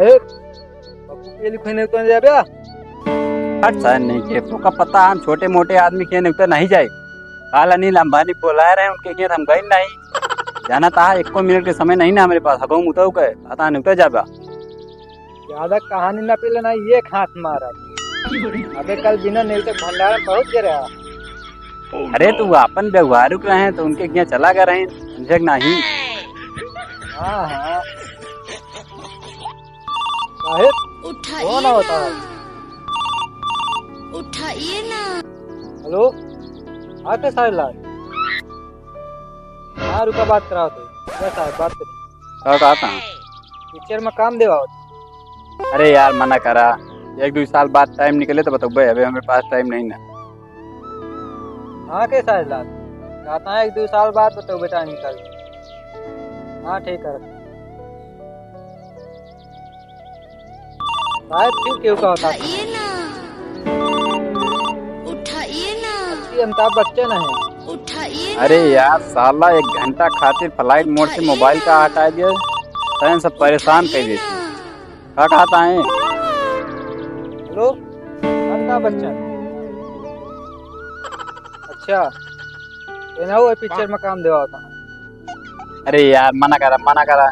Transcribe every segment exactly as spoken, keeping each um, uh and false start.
पप्पू के लिखे नहीं तो जाबे। हट साहब, नहीं के तो का पता, हम छोटे मोटे आदमी के नहीं तो नहीं जाए। काल अनिल अंबानी बोलाए रहे, उनके खेत हम गए नहीं। जाना था, एको मिनट के समय नहीं ना हमरे पास। हगऊ मुतऊ के पता नहीं तो जाबा। ज्यादा कहानी ना पेले ना, एक हाथ मारा। अबे कल बिना नेवते भंडारा में पहुंच गए रहा। अरे, तू आपन व्यवहारुक रहे तो उनके यहाँ चला गए रहे, समझे कि नहीं? हाँ, हाँ। साहेब, उठाइए कौन आवता ना। है? उठाइए ना। हेलो, हाँ, के साहेब लाल? हाँ, रुका, बात कराओ तो। बस साहेब, बात करो। का कहता है? पिक्चर में काम देवा होता। अरे यार, मना करा, एक दो साल बाद टाइम निकले तो बतौबे, अबे हमरे पास टाइम नहीं ना। हाँ, के साहेब लाल? कहता है, एक दो साल बाद बतौबे टाइम निकाल। हाँ, ठीक है। साहेब, फिर केहू का होता? उठाइए ना, उठाइए ना। असली अमिताभ बच्चन है। उठाइए ना। अरे यार, साला एक घंटा खातिर फ्लाइट मोड से उठाइए मोबाइल का ना। हटा दिया, तैन सब परेशान कर उठाइए देती। ना। का कहता है? हेलो, अमिताभ बच्चन। अच्छा, ये ना हुआ पिक्चर में काम देवा होता है। अरे यार, मना करा, मना करा।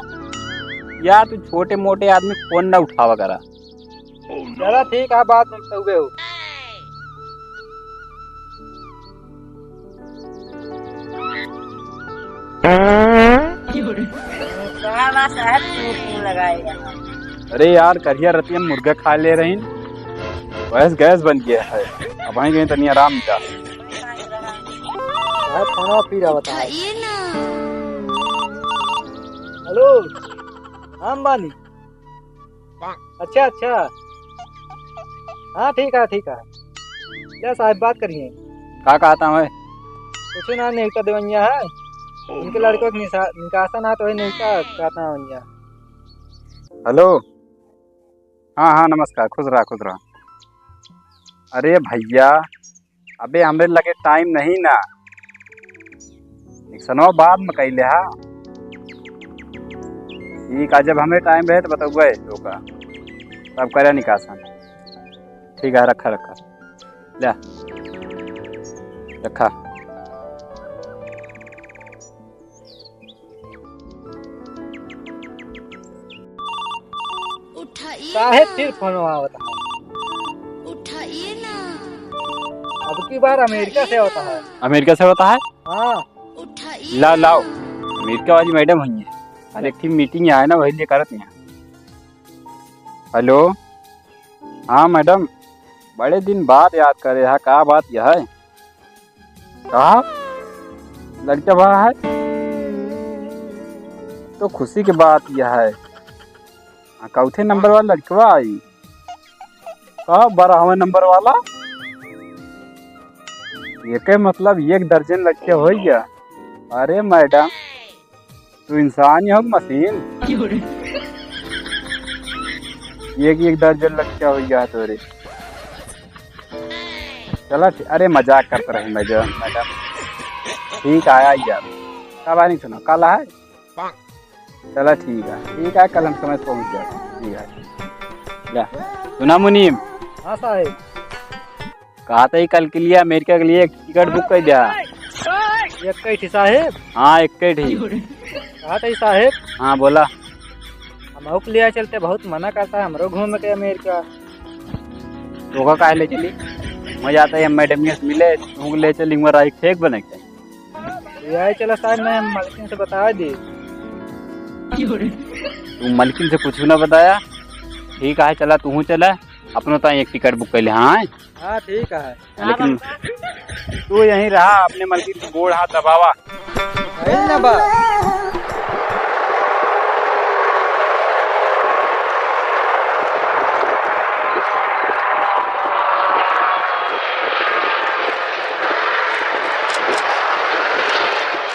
यार, तू छोटे मोटे आदमी फोन ना उठावा करा। चला ठीक है, बात में तौबे हो। कहाँ बा साहब, तू क्यों लगाएगा? अरे यार, करिया रतिया मुर्गा खा ले रही, गैस गैस बन गया है। अब वहीं कहीं तनी आराम जा। साहब, खाना पी रहा बता। उठाइए ना। हेलो, हम बानी। अच्छा, अच्छा। हाँ, ठीक है, ठीक है। ले साहब, बात करिए। का कहता है? कुछ ना, नेवता देवनिया है। इनके लड़कों के निशा-, निकासन है, तो वही नेवता कहता है वनिया। हेलो। हाँ, हाँ, नमस्कार, खुश रहा, खुश रहा। अरे भैया, अबे हमरे लगे टाइम नहीं ना, निकसनवा बाद में कइले हा। ठीक है, जब हमें टाइम रहे तो बतौबे तोका, तब करे निकासन। ठीक है, रखा, रखा, ले, रखा। उठाइए साहेब, ना। फिर फोन आवत है। उठाइए ना। अब की बार अमेरिका से होता है। अमेरिका से होता है? हाँ। उठाइए लाओ, ना। लाओ। अमेरिका वाली मैडम हुई है। अरे, एक ठी मीटिंग है ना, वही लिए करत हैं। हेलो। हाँ मैडम, बड़े दिन बाद याद करे हा, का बात यह है? का? लड़का भा है? तो खुशी के बात यह है। हाँ, कौथे नंबर वाला लड़कवा आई? का, बारहवें नंबर वाला? एके मतलब एक दर्जन लड़के होइ गया। अरे मैडम, तू इंसान ही हो कि मशीन? एक, एक दर्जन लड़के होइ गया तोरे। चला ठी-, अरे मजाक करत रहे मैडम, मैडम। ठीक आया यार। कब आनी सुना, कल आए? चला ठीक है, ठीक है, कल हम समय से पहुँच जाते हैं। ठीक है। ले, सुना मुनीम? हाँ साहेब। कहा था ही कल के लिए अमेरिका के लिए एक टिकट बुक कर दिया। एक कही थी साहेब? हाँ, एक कही थी। कहा था ही साहेब? हाँ, बोला। हमहू के लिए चलते, बहुत मना करता है हमरो घूमे के अमेरिका। तोका काहे ले चली? मजा आता है, हम मैडम से मिले, तुमको ले चली, वहाँ राई फेंक बने के। ले आए चला साहेब, मैं मलकिन से बता दे। तू मलकिन से कुछ ना बताया? ठीक है, चला, तू चला, अपनो ताई एक टिकट बुक कर ले। हाँ, हाँ, ठीक है। लेकिन तू यहीं रहा, अपने मलकिन के गोड़ हाथ दबावा। यही ना बा।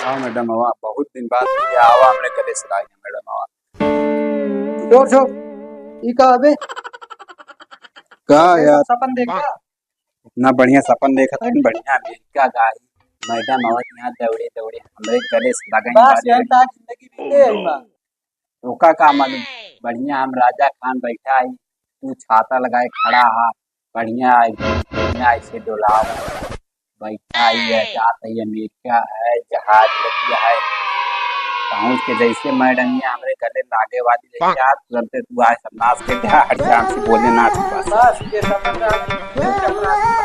हाँ मैडम, आवा, बहुत दिन बाद ये आवा, हमरे गले से लागे मैडम, आवा। छोड़, छोड़, ई का अबे? का यार? सपन देखा? इतना बढ़िया सपन देखा था, बढ़िया अमेरिका गाड़ी, मैडम आवत यहाँ दौड़े दौड़े हमरे गले से लगे बस, बारे। यही तक जिंदगी बीते यही बा। ओका का मालूम? बढ़िया हम राजा खान बैठा ही, तू छाता लगाए खड़ा हा। बढ़िया है, बढ़िया ऐसे डोलाव। बैठा ही है, जात है, अमेरिका है, जहाज लगिया है। पहुँच के जैसे मैडम ये हमरे गले लागे वाली रही यार, तुरंते तू आए सब नाच के जा, हट जा, हमसे बोले ना तू बस। बस, ये सब